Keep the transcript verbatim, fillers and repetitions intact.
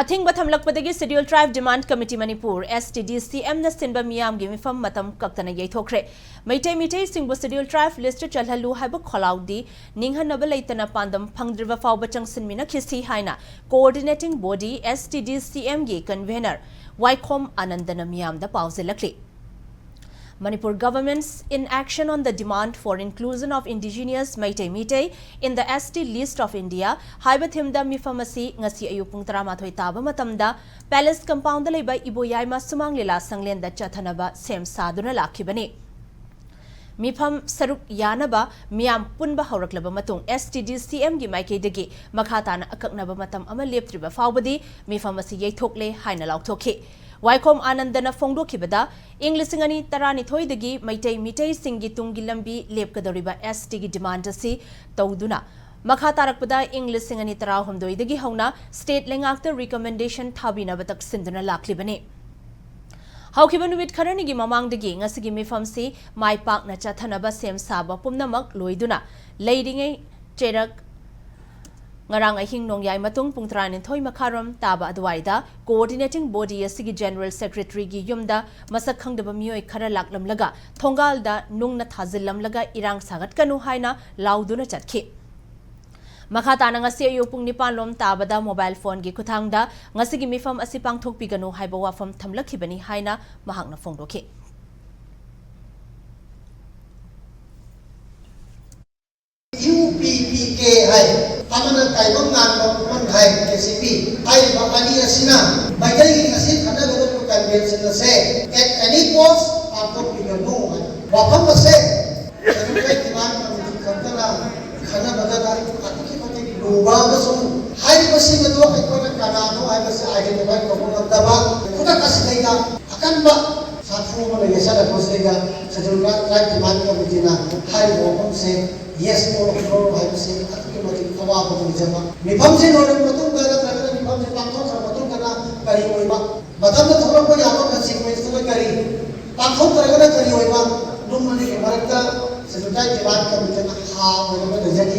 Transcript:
ꯑꯊꯤꯡꯕ ꯊꯝꯂꯛꯄꯗꯒꯤ Scheduled Tribe Demand Committee Manipur, S T D C M ꯅ ꯁꯤꯟꯕ ꯃꯤꯌꯥꯝꯒꯤ ꯃꯤꯐꯝ ꯃꯇꯝ ꯀꯛꯇꯅ ꯌꯩꯊꯣꯛꯈ꯭ꯔꯦ꯫ ꯃꯩꯇꯩ ꯃꯤꯇꯩꯁꯤꯡꯕꯨ Scheduled Tribe list ꯆꯜꯍꯜꯂꯨ ꯍꯥꯏꯕ ꯈꯣꯜꯂꯥꯎꯗꯤ ꯅꯤꯡꯍꯟꯅꯕ ꯂꯩꯇꯅ ꯄꯥꯟꯗꯝ ꯐꯪꯗ꯭ꯔꯤꯕ ꯐꯥꯎꯕ ꯆꯪꯁꯤꯟꯃꯤꯟꯅꯈꯤꯁꯤ ꯍꯥꯏꯅ Coordinating Body, S T D C M ꯒꯤ Convener ꯋꯥꯏꯈꯣꯝ ꯑꯥꯅꯟꯗꯅ ꯃꯤꯌꯥꯝꯗ ꯄꯥꯎꯖꯦꯜꯂꯛꯂꯤ꯫ Manipur Government's Inaction on the Demand for Inclusion of Indigenous Meitei Meitei in the S T List of India ꯍꯥꯏꯕ theme ꯗ ꯃꯤꯐꯝ ꯑꯁꯤ ꯉꯁꯤ ꯑꯌꯨꯛ ꯄꯨꯡ ꯇꯔꯥꯃꯥꯊꯣꯏ ꯇꯥꯕ ꯃꯇꯝꯗ Palace Compound ꯗ ꯂꯩꯕ ꯏꯕꯣꯌꯥꯏꯃ ꯁꯨꯃꯥꯡ ꯂꯤꯂꯥ ꯁꯪꯂꯦꯟꯗ ꯆꯠꯊꯅꯕ ꯁꯦꯝ ꯁꯥꯗꯨꯅ ꯂꯥꯛꯈꯤꯕꯅꯤ꯫ ꯃꯤꯐꯝ ꯁꯔꯨꯛ ꯌꯥꯅꯕ ꯃꯤꯌꯥꯝ ꯄꯨꯟꯕ ꯍꯧꯔꯛꯂꯕ ꯃꯇꯨꯡ, S T D C M ꯒꯤ ꯃꯥꯏꯀꯩꯗꯒꯤ ꯃꯈꯥ ꯇꯥꯅ ꯑꯀꯛꯅꯕ ꯃꯇꯝ ꯑꯃ ꯂꯦꯞꯇ꯭ꯔꯤꯕ ꯐꯥꯎꯕꯗꯤ ꯃꯤꯐꯝ ꯑꯁꯤ ꯌꯩꯊꯣꯛꯂꯦ ꯍꯥꯏꯅ ꯂꯥꯎꯊꯣꯛꯈꯤ꯫ ꯋꯥꯏꯈꯣꯝ ꯑꯥꯅꯟꯗꯅ ꯐꯣꯡꯗꯣꯛꯈꯤꯕꯗ, ꯏꯪ ꯂꯤꯁꯤꯡ ꯑꯅꯤ ꯇꯔꯥꯅꯤꯊꯣꯏꯗꯒꯤ ꯃꯩꯇꯩ ꯃꯤꯇꯩꯁꯤꯡꯒꯤ ꯇꯨꯡꯒꯤ ꯂꯝꯕꯤ ꯂꯦꯞꯀꯗꯧꯔꯤꯕ S T ꯒꯤ demand ꯑꯁꯤ ꯇꯧꯗꯨꯅ, ꯃꯈꯥ ꯇꯥꯔꯛꯄꯗ ꯏꯪ ꯂꯤꯁꯤꯡ ꯑꯅꯤ ꯇꯔꯥꯍꯨꯝꯗꯣꯏꯗꯒꯤ ꯍꯧꯅ state ꯂꯩꯉꯥꯛꯇ recommendation ꯊꯥꯕꯤꯅꯕ ꯇꯛꯁꯤꯟꯗꯨꯅ ꯂꯥꯛꯂꯤꯕꯅꯤ꯫ ꯍꯧꯈꯤꯕ ꯅꯨꯃꯤꯠ ꯈꯔꯅꯤꯒꯤ ꯃꯃꯥꯡꯗꯒꯤ ꯉꯁꯤꯒꯤ ꯃꯤꯐꯝꯁꯤ ꯃꯥꯏ ꯄꯥꯛꯅ ꯆꯠꯊꯅꯕ ꯁꯦꯝ ꯁꯥꯕ ꯄꯨꯝꯅꯃꯛ ꯂꯣꯏꯗꯨꯅ ꯂꯩꯔꯤꯉꯩ ꯆꯩꯔꯛ ꯉꯔꯥꯡ ꯑꯍꯤꯡ ꯅꯣꯡꯌꯥꯏ ꯃꯇꯨꯡ ꯄꯨꯡ ꯇꯔꯥꯅꯤꯊꯣꯏ ꯃꯈꯥꯔꯣꯝ ꯇꯥꯕ ꯑꯗꯨꯋꯥꯏꯗ Coordinating Body ꯑꯁꯤꯒꯤ General Secretary ꯒꯤ ꯌꯨꯝꯗ ꯃꯁꯛ ꯈꯪꯗꯕ ꯃꯤꯑꯣꯏ ꯈꯔ ꯂꯥꯛꯂꯝꯂꯒ ꯊꯣꯡꯒꯥꯜꯗ ꯅꯨꯡꯅ ꯊꯥꯖꯤꯜꯂꯝꯂꯒ ꯏꯔꯥꯡ ꯁꯥꯒꯠꯀꯅꯨ ꯍꯥꯏꯅ ꯂꯥꯎꯗꯨꯅ ꯆꯠꯈꯤ꯫ ꯃꯈꯥ ꯇꯥꯅ ꯉꯁꯤ ꯑꯌꯨꯛ ꯄꯨꯡ ꯅꯤꯄꯥꯟ ꯂꯣꯝ ꯇꯥꯕꯗ mobile phone ꯒꯤ ꯈꯨꯠꯊꯥꯡꯗ ꯉꯁꯤꯒꯤ ꯃꯤꯐꯝ ꯑꯁꯤ ꯄꯥꯡꯊꯣꯛꯄꯤꯒꯅꯨ ꯍꯥꯏꯕ ꯋꯥꯐꯝ ꯊꯝꯂꯛꯈꯤꯕꯅꯤ ꯍꯥꯏꯅ ꯃꯍꯥꯛꯅ ꯐꯣꯡꯗꯣꯛꯈꯤ꯫ U P P K ꯍꯥꯏ, ꯑꯃꯅ ꯇꯥꯏꯕꯪ ꯉꯥꯟꯕ ꯎꯃꯪ ꯍꯥꯏ, K C P꯫ ꯍꯥꯏꯔꯤꯕ ꯑꯅꯤ ꯑꯁꯤꯅ ꯃꯩꯇꯩꯒꯤ ꯉꯁꯤ ꯈꯟꯅꯒꯗꯧꯔꯤꯕ convention ꯑꯁꯦ at any cost ꯄꯥꯡꯊꯣꯛꯄꯤꯒꯅꯨ ꯍꯥꯏ꯫ ꯋꯥꯐꯝ ꯑꯁꯦ Scheduled Tribe Demand Committee ꯈꯛꯇꯅ ꯈꯟꯅꯕꯗ ꯑꯗꯨꯛꯀꯤ ꯃꯇꯤꯛ ꯂꯨꯕ ꯑꯃꯁꯨꯡ ꯍꯥꯏꯔꯤꯕꯁꯤꯡ ꯑꯗꯨ ꯑꯩꯈꯣꯏꯅ ꯀꯅꯥꯅꯣ ꯍꯥꯏꯕꯁꯤ identify ꯇꯧꯕ ꯉꯝꯗꯕ, ꯈꯨꯗꯛ ꯑꯁꯤꯗꯩꯗ ꯑꯀꯟꯕ ꯁꯥꯐꯨ ꯑꯃꯅ ꯌꯩꯁꯜꯂꯛꯄꯁꯤꯗꯩꯗ Scheduled Tribe Demand Committee ꯅ ꯍꯥꯏꯔꯤꯕ ꯋꯥꯐꯝꯁꯦ yes or no ꯍꯥꯏꯕꯁꯦ ꯑꯗꯨꯛꯀꯤ ꯃꯇꯤꯛ ꯑꯋꯥꯕ ꯑꯣꯏꯖꯕ꯫ ꯃꯤꯐꯝꯁꯦ ꯂꯣꯏꯔꯕ ꯃꯇꯨꯡꯗ ꯅꯠꯇ꯭ꯔꯒꯅ ꯃꯤꯐꯝꯁꯦ ꯄꯥꯡꯊꯣꯛꯈ꯭ꯔꯕ ꯃꯇꯨꯡꯗꯅ ꯀꯔꯤ ꯑꯣꯏꯕ, ꯃꯊꯪꯗ ꯊꯣꯛꯂꯛꯄ ꯌꯥꯕ consequence ꯅ ꯀꯔꯤ, ꯄꯥꯡꯊꯣꯛꯇ꯭ꯔꯒꯅ ꯀꯔꯤ ꯑꯣꯏꯕ, ꯅꯨꯡ ꯑꯅꯤꯒꯤ ꯃꯔꯛꯇ Scheduled Tribe Demand Committee ꯅ ꯍꯥ ꯑꯣꯏꯔꯒ ꯂꯩꯖꯩ꯫